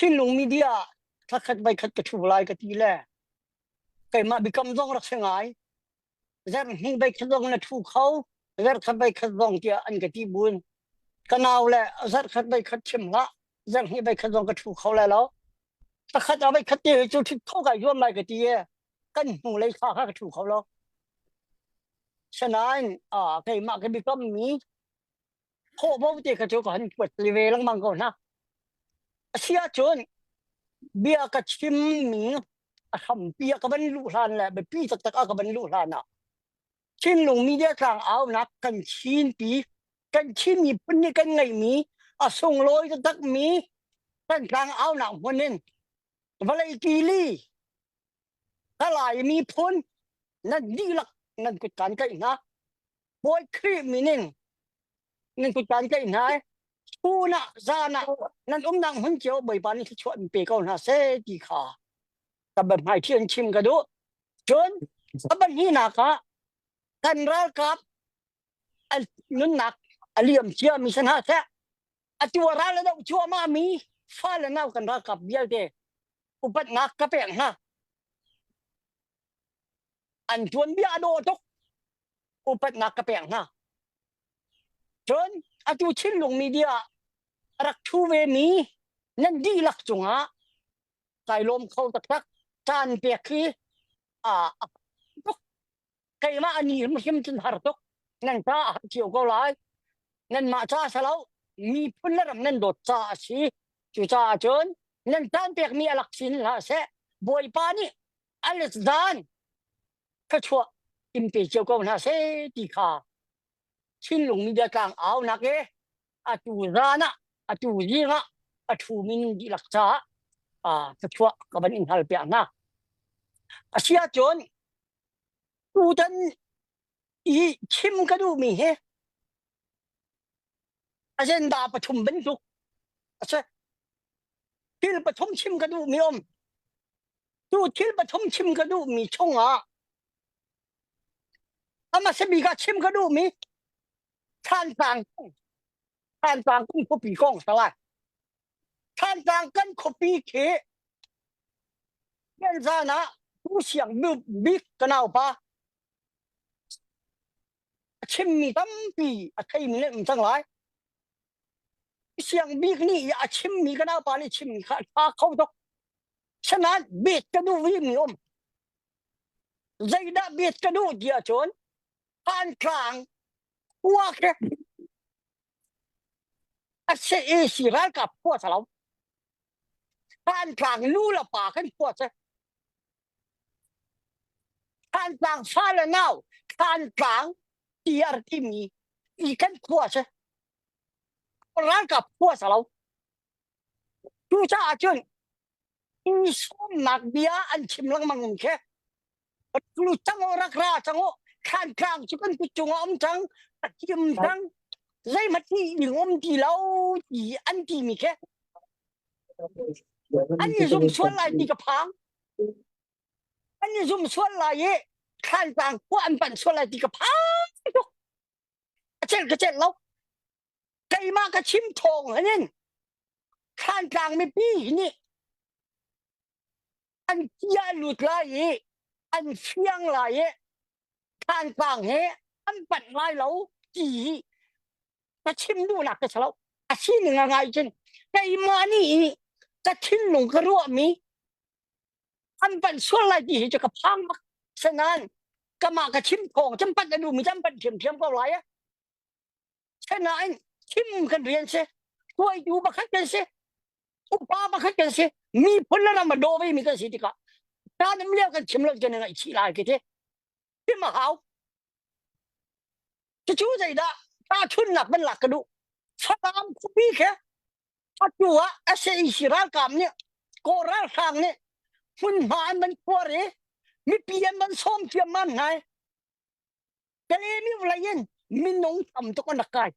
Chinlung media thakhat vai khat ka thu lai ka ti le keimah biakam zong rak si ngai. Zarh hnih vai khat zong na thu kho, zarh khat vai khat zong tiah an ka ti buin ka nau le zarh khat vai khat chim hlah, zarh hnih vai khat zong ka thu kho lai lo. Pakhat ah vai khat te cu thit kho kai zuam lai ka ti e kan hnu lei thla kha ka thu kho lo. Sanain a keimah ka biakam mi khawh bo te kha cu ka han kuat ve lengmang ko hna. A si ahcun bia ka chimmi a hrampi a ka van luh hlan le biapi taktak a ka van luh hlan ah Chinlung media tlang aunak kan Chinpi kan Chin miphun nih kan ngeihmi a sunglawi taktakmi kan tlang aunak hmun in vawlei kili ka Lai miphun nan dihlak nan kut kan tlaih hna. Bawi Khrih min in nan kut kan tlaih hna i chun ah zan ah nan umnak hmun cio Bawipa nih thluachuah in pe ko hna seh ti kha ka biahmaiṭhi in chim ka duh. Cun a pahnihnak ah kan ralkap nunnak a liam ciami si hna seh atu a ral a doh cuahmah mi fale nau kan ralkap vialte upatnak ka pek hna. An tuanbia a dawh tuk. Upatnak ka pek hna. Cun atu Chinlung media ah a rak ṭhu ve mi nan dihlak cungah kai lawm kho taktak. Caan pek hi a tuk. Keimah a ni hrimhrim cun har tuk. Nan ca a har cio ko lai. Nanmah ca si lo, miphun le ram nan dawt ca a si. Cucaah cun nan caan pekmi a lak sin hlah seh. Bawipa nih a let zan thluachuah in pe cio ko hna seh ti kha Chinlung media tlang aunak e atu zan ah atu zing ah a ṭhumi nan dihlak caah thluachuah ka van in hal piak hna. A si ahcun tutan i chim ka duhmi hi agenda pathum bantuk a si. Thil pathum chim ka duhmi um. Cu thil pathum chim ka duhmi chungah a hmasa bik ah chim ka duhmi Thantlang Thantlang kan khuapi kong sa lai. Thantlang kan khuapi khi zan ah Tu Siang Bik ka naupa a chimmi tampi a theimi nan um cang lai. Siang Bik nih a chimmi ka naupa nih chimmi kha a ṭha kho tuk. Sinain bet ka duh vimi um. Zeidah bet ka duh ti ahcun Thantlang khua khi a CAC ralkap khua sa lo. Thantlang nu le pa kan khua si. Thantlang fa le nau Thantlang TR timi i kan khua si. Ralkap khua sa lo. Cucaah cun i sawmnak bia an chim lengmang in khi lu cang u rak ra cang u Thantlang cu kan kut cungah um cang a him cang zeihmanh ti ding um ti lo ti an timi khi an i zum sual lai ti ka phang an i zum sual lai i Thantlang khua an panh sual lai ti ka phang tuk a celh ka celh lo keimah ka chim thawng hanin Thantlang mipi nih an tia lut lai i an fiang lai i Thantlang he an panh lai lo ti hi ka chim duhnak ka si lo a sining a ngai cun keimah nih ka thinlung ka ruahmi an panh sual lai ti hi cu ka phang bak senain kamah ka chim thawng cun panh a duhmi cu an panh ṭhiamṭhiam ko lai Senain chim kan rian si hruaitu pakhat kan si upa pakhat kan si miphun le ram a daw ve mi kan si tikah caan um lio kan chim lo kan ngaihchih lai khi ti chim a hau cucu zeidah tahchunnak van lak ka duh Falam khuapi khi atu ah SAC ralkap nih Kawl ralhrang nih hmunhma an van khuar i mipi an van sawm ciammam hna i Kalemi vawlei in minung tam tuk an rak kai.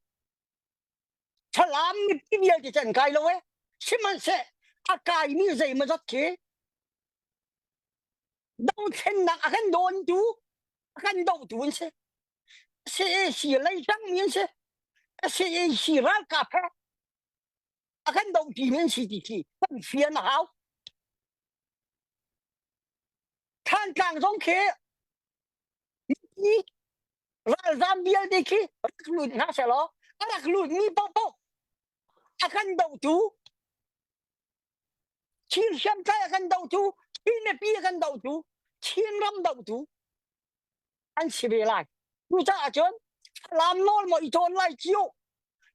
Falam mipi vialte cu an kai lo e. Sihmanhseh a kaimi zeimawzat khi dothlennak a kan dawntu a kan dohtu an si. CAC lei tangmi an si. CAC ralkap he. A kan doh ti min si ti khi kan fian a hau. Thantlang zong khi mipi ralzam vialte khi rak lut hna selaw a rak lut mi paohpaoh a kan dohtu Chin hriamtlai a kan dohtu Chin mipi a kan dohtu Chin ram dohtu an si ve lai. Cucaah cun Falam nawl maw i cawn lai cio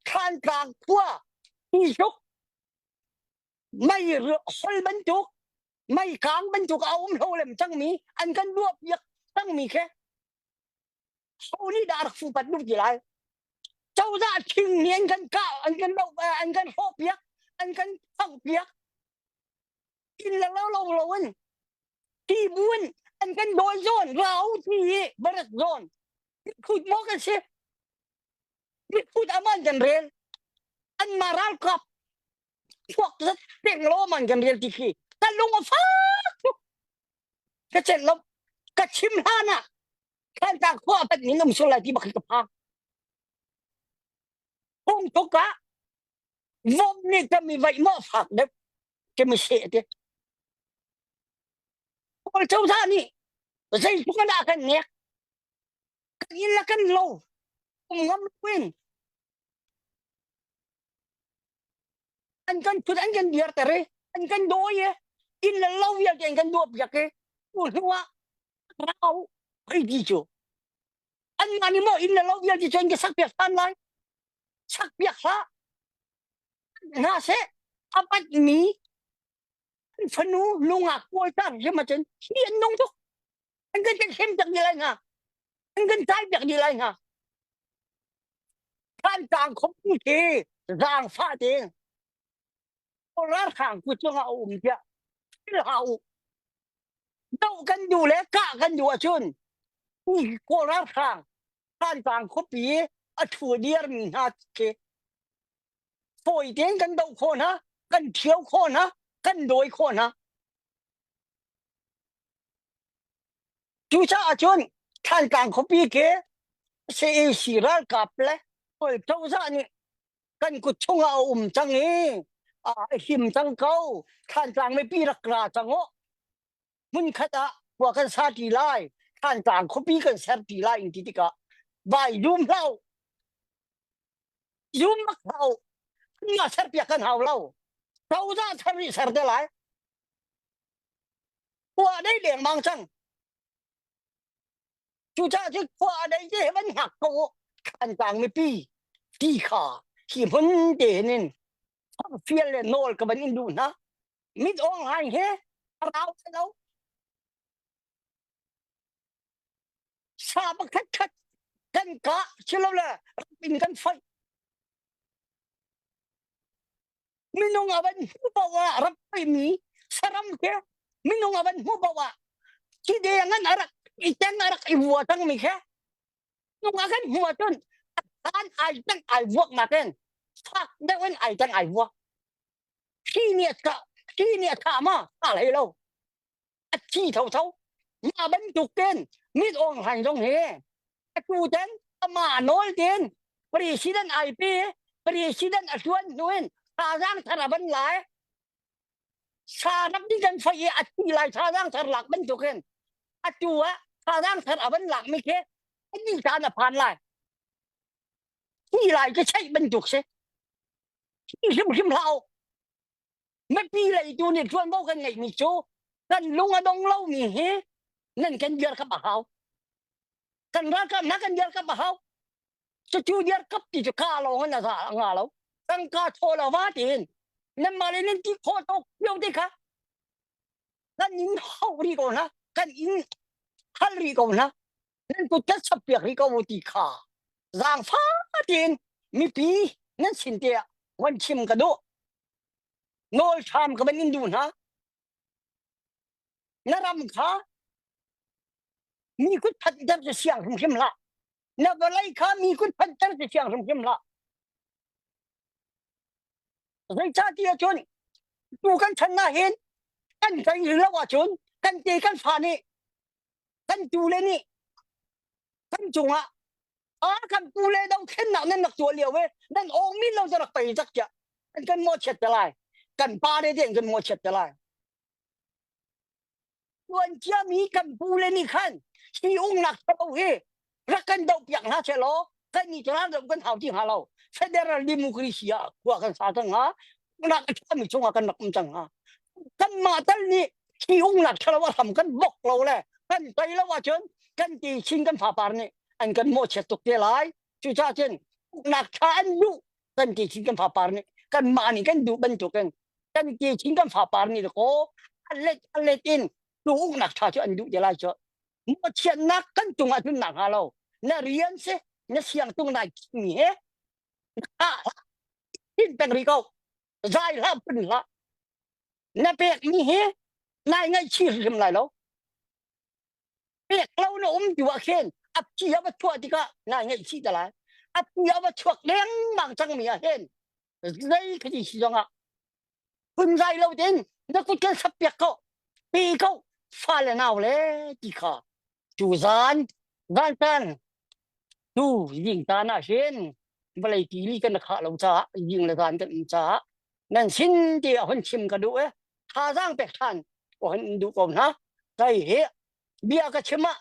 Thantlang khua Tihluk mei hol bantuk mei kaang bantuk a um hlo lem cangmi an kan duah piak cangmi khi ho nih dah rak fupat duh ti lai? Cozah thing nih an kan kah an kan doh an kan hrawh piak an kan phangh piak inn le lo lo lo in ti buin an kan dawi zawn rau ti i barak zawn khut maw kan si miphut aman kan rel an ma ralkap chuak zat peng lo man kan rel ti khi ka lung a fak tuk ka chet lo ka chim hlan ah Thantlang khua pat ning um sul lai ti bak ka phang hung tuk ah vom nih ka mi vaih maw fak deuh ke mi se te Kawl cozah nih zeitluk in dah kan nek kan inn le kan lo um ngam loin an kan thut an kan dirter i an kan dawi i inn le lo vialte an kan duah piak i tu hnu ah rau hei ti cu anmah nih maw inn le lo vialte cu an ka sak piak than lai sak piak hlah hna seh a patmi an fanu lungak pawl tar hrim ahcun hi an nung tuk an kan kan hrem piak dih lai hna an kan tai piak dih lai hna Thantlang khuapi khi zaangfah tein ralhrang kut cungah a um tiah thil hlah u doh kan duh le kah kan duh ahcun kawl ralhrang Thantlang khuapi a thu diarmi hna khi fawi tein kan doh khawh hna kan ṭhio khawh hna kan dawi khawh hna Cucaah cun Thantlang khuapi khi CAC ralkap le Kawl cozah nih kan kut chungah a um cang i a him cang ko. Thantlang mipi rak ra cang u. Hmunkhat ah khua kan sa ṭi lai. Thantlang khuapi kan ser ṭi lai in ti tikah vai zum hlah u. Zum bak hlah u. Nga serpiak kan hau lo. Cozah thar nih ser te lai. Khua a dei lengmang cang. Cucaah cun khua a dei te he van hngak ko u. Thantlang mipi ti kha hi hmun te hin in fial le nawl ka van in duh hna. Mit awng hai he a rau lo. Sa pakhat khat kan kah silole ram in kan foih. Minung a van hmu paoh ah rak mi saram khi minung a van hmu paoh ah khi deng an a rak i teng a rak i vua cangmi khi nung a kan hmu ahcun a ai teng ai vuak nakin fak deuh in ai teng ai vuak khi nih a thah khi nih a thah ma thah hlei lo a thi thotho mah bantuk ten mit awng hlaing zong hi atu ten amah nawl ten president ai pe president a tuan hnu in thazaang thar a van lai sa rak ding kan fai i a thi lai thazaang thar lak bantuk in atu ah thazaang thar a van lak mi khi ani caan a phan lai thi lai ke cheih bantuk si thi hrimhrim hlah mipi leitu nih ṭuanvo kan ngeihmi cu kan lung a dong lomi hi nan kan dirkamh a hau. Kan ralkap hna kan dirkamh a hau. Cucu dirkamh ti cu ka lawng in a za a nga lo. Tangka thaw lo va tiin nanmah le nan ti khawh tawk cio te kha kan in hauh rih ko hna kan in hal rih ko hna nan kut kan sap piak rih ko ti kha zaangfah tein mipi nan sin te ah van chim ka duh. Nawl ṭham ka van in duh hna. Na ram kha mi kut phanter cu siang hrimhrim hlah. Na vawlei kha mi kut phanter cu siang hrimhrim hlah. Zeicahtiah cun tu kan chan ah hin kan tei lo ahcun kan te kan fa nih kan tu le nih kan cungah a kan pu le dothlennak nan rak tuah lio e nan awng min lo cu rak pei cak tiah. An kan mawhchiat te lai. Kan pa le te an kan mawhchiat te lai. Tuan ciami kan pu le nih khan hi ungnak thalo hi rak kan doh piak hna seh law kan ni ral doh kan hau ti hnga lo. Federal democracy ah khua kan sa cang hnga. Ungnak a ṭhami chungah kan rak um cang hnga. Kanmah tal nih hi ungnak ṭhalo a hram kan bok lo le kan tei lo ahcun kan ti chin kan fapar nih an kan mawhchiat tuk te lai. Cucaah cun uknak ṭha an duh kan ti chin kan fapar nih kanmah nih kan duh bantukin kan ti chin kan fapar nih kaw a let a let in tu uknak ṭha cu an duh te lai cu. Mawhchiatnak kan cung ah cun nak hnga lo. Na rian si na siangtung nai mi he ah hin peng rih ko. Zai hlah pun hlah. Na pek mi hi nai ngaihchih hrim lai lo. Pek lo na um tu ah khin a phi a va chuah tikah nai ngaihchih te lai. A phi a va chuak lengmang cangmi ah hin zei khati si zongah phunzai lo tein na kut kan sap piak ko pe ko fale nau le ti kha cu zan zan tan tu zing tan ah hin vawlei tili kan khah lo caah zing le zan kan um caah nan sin ti a hun chim ka duh e thazaang pek than ko hun duh ko hna kai he bia ka chim ah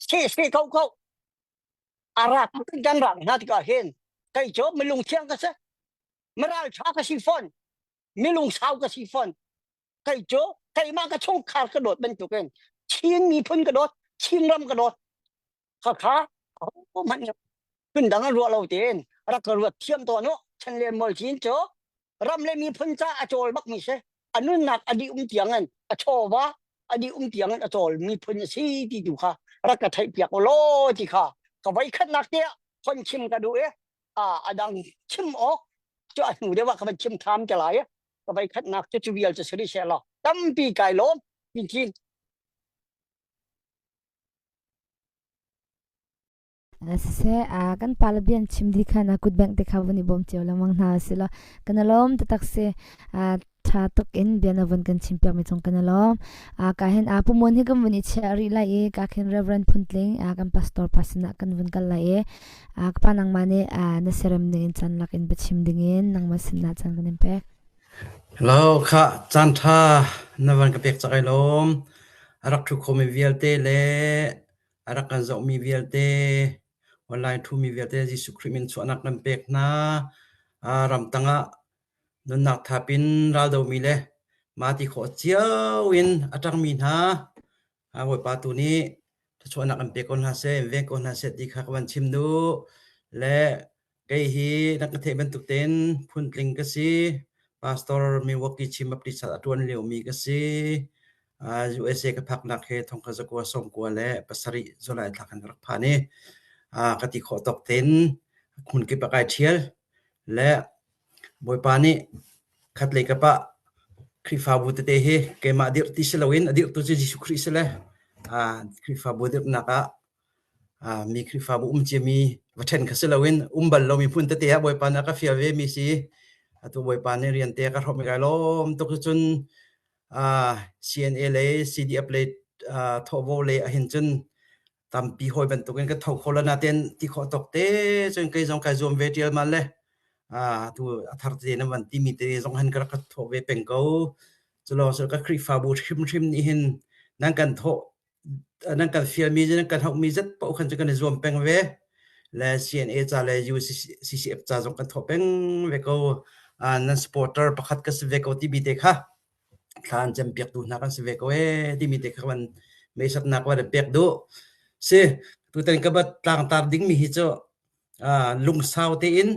se se ko ko arak kan rak hna tikah hin kai cu milung thiang ka si maral tha ka si fawn milung sau ka si fawn kei cu keimah ka chungkhar ka dawt bantukin Chin miphun ka dawt Chin ram ka dawt khakha hmanh phun dang an ruah lo tein rak ka ruat thiam tawn u chan le mol chin cu ram le miphun ca a cawl bak mi si a nunnak a dih um tiang in a chawva a dih um tiang in a cawl miphun a si ti tu kha rak ka theih piak u law ti kha ka voi khatnak te ah hon chim ka duh i a dang chim awk cu a hnu deuh ah ka van chim tham te lai ka voi khatnak cu cu vial cu sari seh law tampi kai lawm tin Siseh, kan pale bia an chim dih khan a kut bengh te kha vun i bawm cio lengmang hna si law kan i lawm taktak si. Ṭha tuk in bia na vun kan chim piakmi cung kan i lawm. Ka hin Pu Muan hi kan vun i chiah rih lai i ka khin Reverend Phuntling kan pastor pa sinah kan vun kal lai i ka pa nangmah nih na siarem ning in caan lak in biachim dingin nangmah sinah caan kan in pek. Hello, khah caan ṭha na van ka pek cak ai lawm. A rak ṭhu khomi vialte le a rak kan zohmi vialte, online ṭhumi vialte Jesuh Khrih min chuahnak kan pek hna. Ramtang ah nunnak thap in raldomi le mah ti khawh cio in a ṭangmi hna Bawipa tu nih thluachuahnak an pe ko hna seh, in veng ko hna seh ti kha ka van chim duh. Le Kei hi na ka theih bantuk tein phuntling ka si. Pastor Milwaukee Chin Baptist ah a ṭuan liomi ka si. USA ka phaknak hi thongkhat zakua sawmkua le pasarih July thla khan ka rak phan i ka ti khawh tawk tein hmunkip ah kai ṭhial. Le Bawipa nih khatlei kap ah Khrihfabu tete hi keimah dirh ti si loin a dirhtu cu Jesuh Khrih si le Khrihfabu dirhnak ah Mi Khrihfabu um ciami va ṭhen kha si loin um bal lomi hmun tete ah Bawipa nih a ka fial vemi si. Atu Bawipa nih rian te a ka hrawmh i kai lawm tuk. Cucun CNA lei CDF lei thawhvo lei ahhin cun tampi hawi bantukin ka tho kho lo nain ti khawh tawk te cun kei zong kai zuam ve ṭialmal le atu a thar tete na van timi te zong hin ka rak ka thawh ve peng ko. Culawng cu ka Khrihfabu hrimhrim nih hin nan kan thawh nan kan fialmi nan kan hauhmi zat paoh khan cu kan i zuam peng ve. Le CNA ca le UCCF ca zong kan thawh peng ve ko. Nan supporter pakhat ka si ve ko timi te kha thla an cem piaktu hna kan si ve ko ee timi te kha van meisatnak van pek duh. Si tutan ka bat tlangtar dingmi hi cu lungsau tein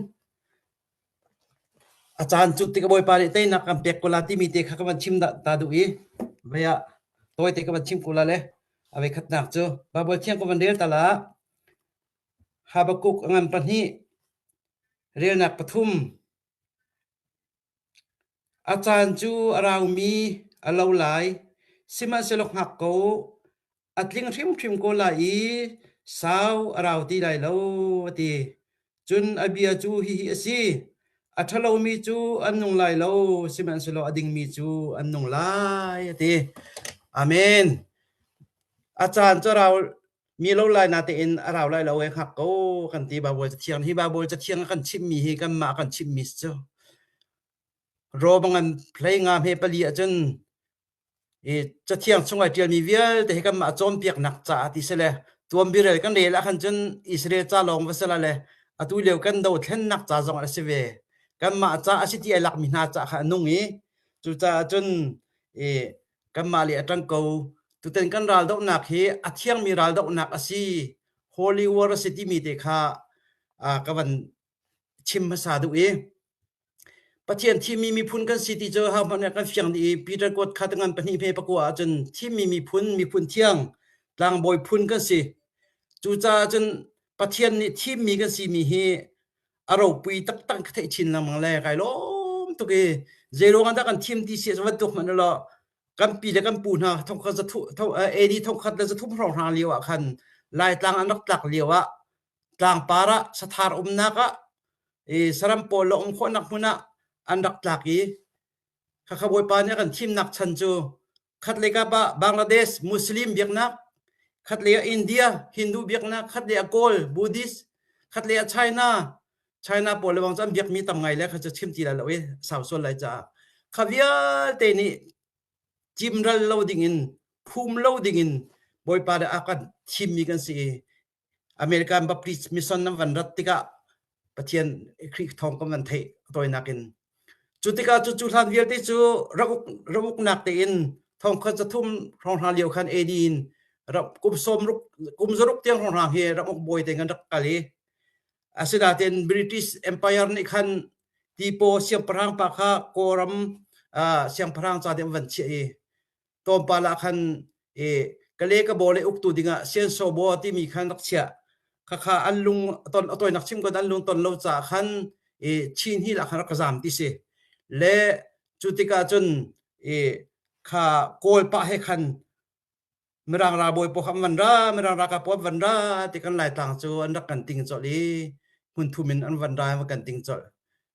A caan cu tik Bawipa nih teinak kan pek ko la timi te kha ka van chim ta duh i vei ah tawite ka van chim ko la le a voikhatnak cu Baibal thiang ka van rel ta la. Habakkuk a ngan pahnih relnak pathum A caan cu a raumi a lo lai, sihmanhsehlaw hngak ko, a tling hrimhrim ko lai i sau a rau ti lai lo, a ti. Cun a bia cu hihi a si: A ṭhalomi cu an nung lai lo, sihmanhsehlaw a dingmi cu an nung lai, a ti. Amen. A caan cu a rau mi lo lai natein a rau lai lo e hngak ko kan ti Baibal Cathiang hi Baibal Cathiang a kan chimhmi hi kanmah a kan chimhmi si cu. Rom ngan hlei nga hme pali ahcun i cathiang chung ai ṭialmi vialte hi kanmah cawnpiaknak caah ti si le tuanbirel kan rel ahkhan cun Israel ca lawng va si la le atu lio kan dothlennak ca zong a si ve. Kanmah ca a si ti ai lakmi hna ca kha a nung i cucaah cun i kanmah le a ṭang ko. Tutan kan raldohnak hi a thiangmi raldohnak a si. Holy War a si timi te kha ka van chim hmasa duh i Pathian thimmi miphun kan si ti cu ahohmanh nih kan fiang dih i Peter kuat kha ngan pahnih hme pakua ahcun thimmi miphun, miphun thiang, tlangbawi phun kan si. Cucaah cun Pathian nih thimmi kan simi hi a ropui taktak ka theih chin lengmang le kai lawm tuk i zeiruang ah dah kan thim ti si cu bantuk hmanh ulaw kan pi le kan pu hna thongkhat zathu AD thongkhat le zathum hrawnghrang lio ah khan Laitlang an rak tlak lio ah tlangpar ah sathar umnak ah i saram pawl le um khawhnak hmun ah an rak tlak i khakha Bawipa nih a kan thimnak chan cu khatlei kap ah Bangladesh Muslim biaknak khatlei ah India Hindu biaknak khatlei ah Kawl Buddhist khatlei ah China China pawl le bang cu an biakmi tam ngai le kha cu chim ti lai lo i sau sual lai caah kha vialte nih cimral lo dingin phum lo dingin Bawipa nih a kan thimmi kan si i American Baptist Mission nan van rat tikah Pathian Khrih thawng kan van theih tawinak in. Cu tikah cu cu hlan vialte cu rak uk rak uknak tein thongkhat zathum hrawnghrang lio khan AD in rak kum sawm ruk kum zaruk tiang hrawnghrang hi ram uk bawi te kan rak kal i asinain British Empire nih khan Tipo siangpahrang pa kha Kawlram siangpahrang ca ding an van chiah i tlawmpal ah khan i Kale ka baw le uktu dingah Siansaw timi khan rak chiah. Khakha an lung ton a tawinak chim kon an lung ton lo caah khan i Chin Hill ah khan rak ka zam ti si. Le cu tikah cun i kha Kawl pah he khan Mirang ralbawi pawl kha an van ra, Mirang ralkap pawl an van ra ti kan Laitlang cu an rak kan ting colh i hmun thum in an van ra an kan ting colh.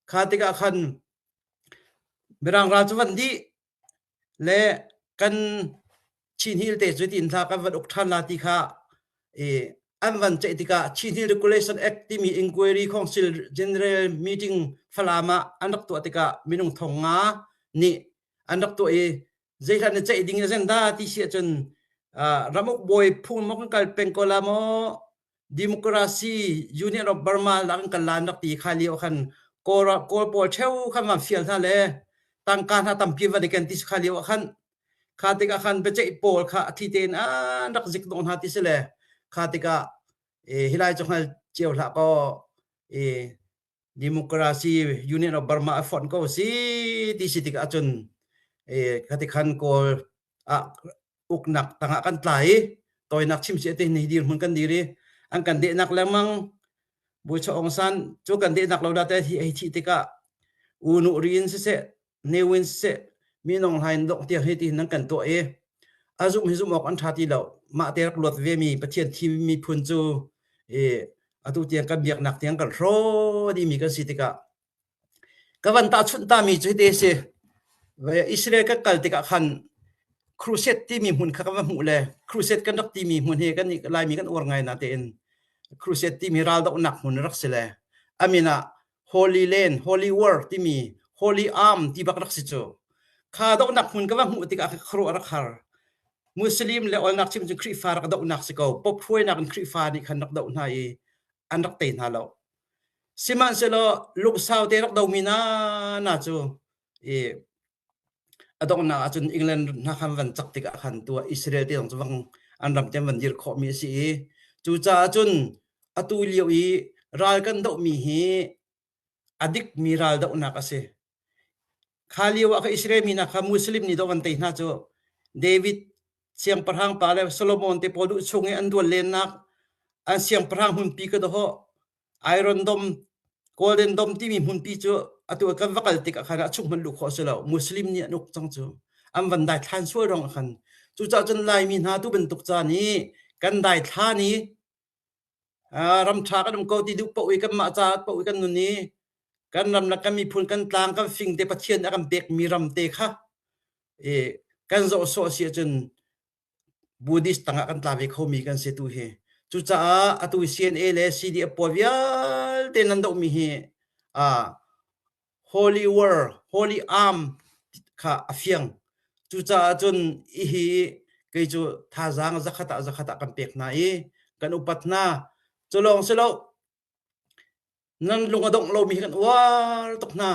Kha tikah khan Mirang ral cu van dih Le kan Chin Hill te cu tiin thla kan van uk ṭhan la ti kha i an van ceih tikah Chin Hill Regulation Act timi Inquiry Council General Meeting Falam ah an rak tuah tikah minung thong nga nih an rak tuah i zeihlan na ceih ding agenda ti si ahcun ramuk bawi phung maw kan kal peng ko la maw Democracy Union of Burma la kan kal la an rak ti kha lio khan Kawl Kawl pawl ṭheu khan van fial hna le tangka hna tampi van i ken ti kha lio ah khan kha tikah khan biaceih pawl kha a thli tein an rak zik dawh hna ti si le kha tikah hi lai cu hngal cio hlah kaw Democracy Union of Burma a fonh ko si ti si tikah cun khati khan Kawl ah uknak tangah kan tla i tawinak chim si te ni dirhmun kan dir i an kan dehnak lengmang Bucha Aung San cu kan dehnak lo da te hi ei thih tikah U Nu Rin siseh Ne Win siseh Minong Hlain dok tiang hi ti nan kan tuah i a zum hi zum awk an tha ti lo mah te rak luat ve mi Pathian thim miphun cu i atu tiang kan biaknak tiang kan hraw dih mi kan si tikah ka van tahchunh ta mi cu hite si Israel kan kal tikah khan crusade timi hmun kha kan va hmuh le crusade kan rak timi hmun hi kan Laimi kan uar ngai na tein crusade timi raldohnak hmun rak si le amin ah Holy Land Holy War timi Holy Arm ti bak rak si cu kha dohnak hmun ka va hmuh tikah khuaruah rak har Muslim le olnak chim cu Khrihfa rak dohnak si ko pop hruainak in Khrihfa nih khan rak doh hna i an rak tei hna lo Sihmanhsehlaw lungsau te rak domi na na cu i a donghnak ahcun England hna khan van cak tikah khan tu ah Israel te zong cu vang an ram te van dir khawhmi a si i cucaah cun atu lio i ral kan dohmi hi a dikmi ral dohnak a si. Kha lio ah kha Israel mi hna kha Muslim nih dawh an tei hna cu David siangpahrang pa le Solomon te pawl duh chung i an dual lennak an siangpahrang hmunpi ka dawh Iron Dome Golden Dome timi hmunpi cu atu kan va kal tikah khan a chung hmanh luh khawh a si lo Muslim nih an uk cang cu an van daithlan sual rong ah khan cucaah cun Laimi hna tu bantuk caan i kan daithlan i ram ṭha kan um ko ti duh paoh i kanmah caah paoh i kan nun i kan ram le kan miphun kan tlang kan fing te Pathian a kan pekmi ram te kha i kan zoh sawh si ahcun Buddhist tangah kan tla ve khomi kan si tu hi. Cucaah atu CNA le CDF pawl vialte nan dohmi hi Holy War, Holy Arm kha a fiang. Cucaah cun hihi kei cu thazaang zakhat ah zakhat ah kan pek hna i kan upat hna. Cu lawng si lo, nan lung a dongh lomi hi kan uar tuk hna.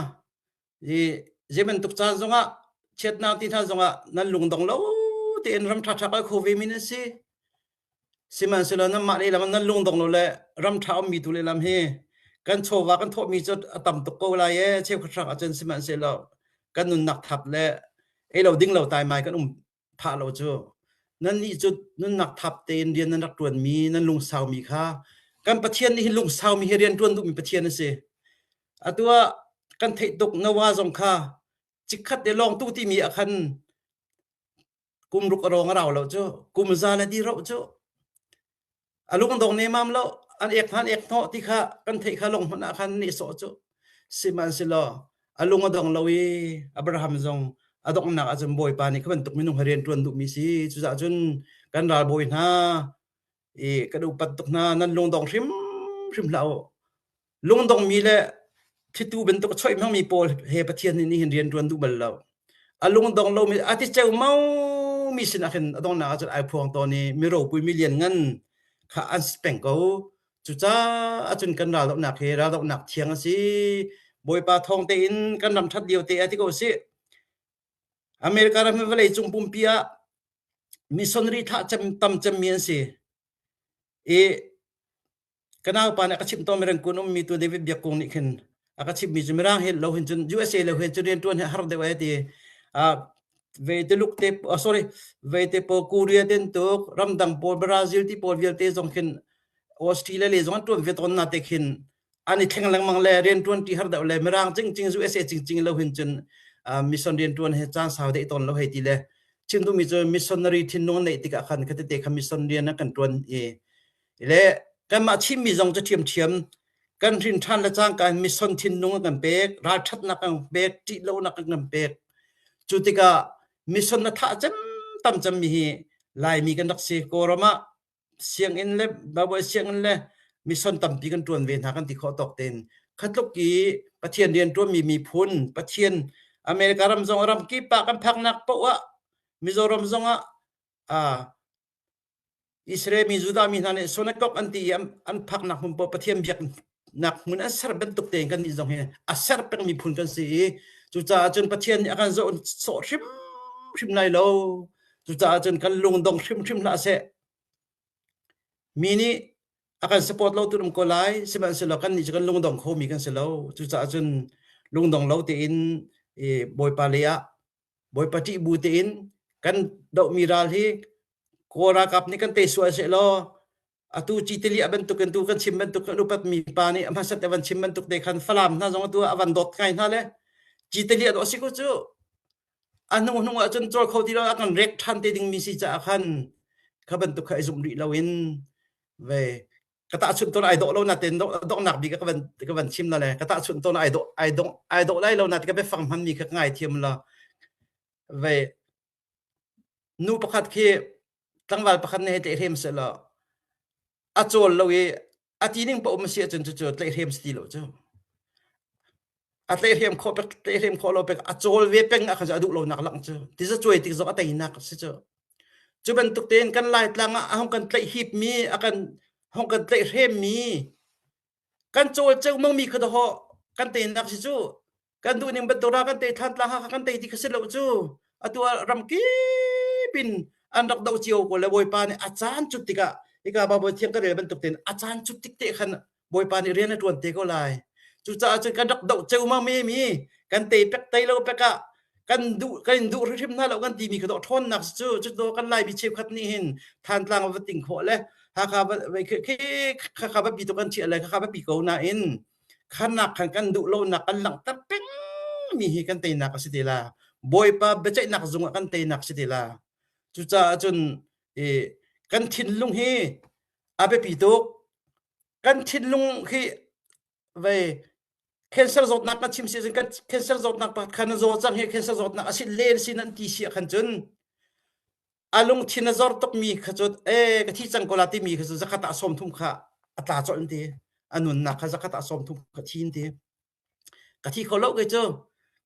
I zei bantuk caan zongah chiatnak ti hna zongah nan lung dong lo tein ram ṭhaṭha kal kho ve mi nan si. Sihmanhsehlaw nanmah lehlam ah nan lungdong lo le ram ṭha ummi tu lehlam hi kan chawva kan thawhmi cu a tam tuk ko lai ee cheukhat hrang ahcun sihmanhsehlaw kan nunnak thap le ei lo ding lo taimai kan um phah lo cu. Nannih cu nunnak thap tein rian nan rak ṭuanmi nan lungsaumi kha kan Pathian nih hin lungsaumi hi rian ṭuan duhmi Pathian a si. Atu ah kan theih tuk Noah zong kha chikkhat te lawng tu timi ah khan Kum ruk a rawng a rau lo cu. Kum za le di roh cu. A lungdong nemam lo. An ek hna an ek hnawh ti kha kan theih kha lung hmanh ah khan nehsawh cu. Sihmanhsehlaw a lung a dong lo i Abraham zong a donghnak ahcun Bawipa nih kha bantuk minung he rian ṭuan duhmi si. Cucaah cun kan ralbawi hna i kan upat tuk hna nan lungdong hrimhrim hlah u. Lungdongmi le thlitu bantuk a choih hmangmi pawl he Pathian nih nihin rian ṭuan duh bal lo. A lungdong lomi a ti ceomaomi sinah khin a donghnak ahcun ai phuang tawn i mi ropui mi lianngan kha an si peng ko. Cucaah cun kan raldohnak hi raldohnak thiang a si. Bawipa thawng tein kan ram ṭhat lio te ah ti ko sih. America ram hi vawleicung pumpi ah missionary thlah cem tam cemmi an si. I Ka naupa nih a ka chimh tawn Mirangkun ummi tu David Biak Kung nih khin a ka chimhmi cu Mirang hi lo hin cun USA lo hin cun rianṭuan hi a har deuh ai ti. Uh, ve Tuluk te oh, sorry ve te pawl Korea ten tuk ramdang pawl Brazil ti pawl vialte zong khin Australia le zong an ṭuan ve tawn na te khin an i thleng lengmang le rianṭuan ti har deuh le Mirang cingcing USA cingcing lo hin cun uh, mission rianṭuan he caan sau deh tawn lo hei ti le chim duhmi cu missionary thinlung neih tikah khan khatete kha mission rian an kan ṭuan i Le kanmah Chinmi zong cu ṭhiamṭhiam kan hrin ṭhan le cangka in mission thinlung a kan pek, ralṭhatnak a kan pek, ṭihlonak a kan pek. Cu tikah mission na thah cem tam cemmi hi Laimi kan rak si. Kawlram ah sianginn le Bible sianginn le mission tampi kan ṭuan ve hna kan ti khawh tawk tein. Khatluk i Pathian rian ṭuanmi miphun, Pathian America ram zong ram kip ah kan phaknak paoh ah Mizoram zong ah ah Israel mi Judah mi hna nih synagogue an ti i an phaknak hmun paoh Pathian biaknak hmun an ser bantuk tein kannih zong hi a ser pengmi phun kan si i cucaah cun Pathian nih a kan zoh sawh hrimhrim lai lo. Cucaah cun kan lungdong hrimhrim hlah seh. Mi nih a kan support lo tu um ko lai, sihmanhsehlaw kannih cu kan lungdong khomi kan si lo. Cucaah cun lungdong lo tein i Bawipa lei ah Bawipa ṭih bu tein kan dohmi ral hi Kawl ralkap nih kan tei sual sehlaw atu Citili a bantukin tu kan chim bantuk kan upatmi pa nih a hmasat a van chim bantuk te khan Falam hna zong atu a van dawt ngai hna le Citili a dawh si ko cu a hnu hnung ah cun cawl kho ti lo a kan rek ṭhan te dingmi si caah khan kha bantuk kha i zumh rih loin ve ka tahchunh tawn ai dawh lo natein donghnak bik ka van ka van chim na le ka tahchunh tawn ai dawh ai dawh ai dawh lai lo na ka biafang hmanmi kha ka ngai thiam la ve nu pakhat khi tlangval pakhat nih hei tlaihhrem seh law a cawl lo i a ti ning pa um si ahcun cucu tlaihhrem si ti lo cu a tlaihhrem khawh pek tlaihhrem khawh lo pek a cawl ve peng ah khan a duh lonak lang cu tiza cuai tik zong a teinak si cu cu bantuk tein kan laitlang ah a hong kan tlaih hip mi a kan hong kan tlaihhrem mi kan cawl ceumang mi kha daw kan teinak si cu kan duh ning bantuk ra kan tei than tlang ha kan tei ti kha si lo cu atu ah ram kip in an rak do cio ko le bawipa nih a caan cut tikah hika Baibal thiang ka rel bantuk tein a caan cut tik te khan Bawipa nih rian a ṭuan te ko lai. Cucaah cun kan rak doh ceumang mi mi kan tei pek tei lo pek ah kan duh kan in duh hrimhrim hna lo kan timi kha dawh ṭhawnnak cu cu kan Laimi cheukhat nih hin Thantlang va ting khawh le Hakha va khakha va pi to kan chiah le khakha va pi ko nain khanak khan kan duh lonak kan langhter peng mi hi kan teinak a si te la. Bawipa biaceihnak zung ah kan teinak si te la. Cucaah cun i kan thinlung hi a biapi tuk. Kan thinlung hi vei cancer zawtnak kan chim si cun kan cancer zawtnak pakhat khan na zaw cang hi cancer zawtnak a si len si nan ti si ah khan cun a lungthin a zor tukmi kha cu e ka thi cang ko la timi kha cu zakhat ah 30 kha a tla colh an ti a nunnak kha zakhat ah 30 kha thi an ti ka thi kho lo kei cu.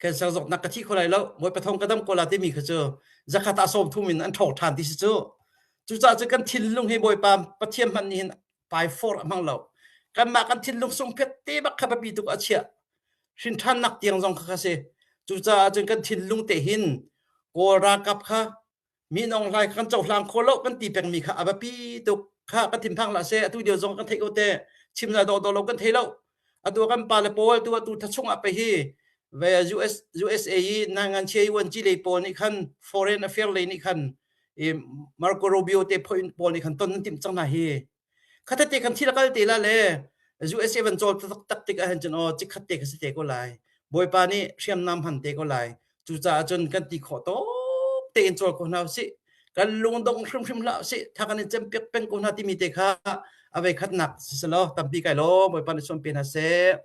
Cancer zawtnak ka thi kho lai lo, Bawipa thawng ka dam ko la timi kha cu zakhat ah 30 in an ṭhawk ṭhan ti si cu. Cucaah cu kan thinlung hi Bawipa Pathian hmanh nih hin pai for a hmang lo. Kanmah kan thinlung sungphet te bak kha biapi tuk a chiah. Hrinṭhannak tiang zong kha kha si. Cucaah cun kan thinlung te hin Kawl ralkap kha Min Aung Hlaing kan cohlang kho lo kan ti pengmi kha a biapi tuk. Kha kan thinphang hlah seh. Atu lio zong kan theih ko te. Chim na dawh dawh lo kan thei lo. Atu kan pale pawl tu atu thachung ah pe hi ve US USA i nangan chia yuan chi lei pawl nih khan foreign affair lei nih khan i Marco Rubio te phoin pawl nih khan ton an timh cang hna hi. Khatate te kan thil a kal te la le USA van cawl taktak tik ahhin cun aw chikkhat te kha si te ko lai. Bawipa nih hriamnam hman te ko lai. Cucaah cun kan ti khawh tawk tein cawl ko hna usih. Kan lungdong hrimhrim hlah usih. Tha kan in cempiak peng ko hna timi te kha a vei khatnak si selaw tampi kai law Bawipa nih sawm pe hna seh.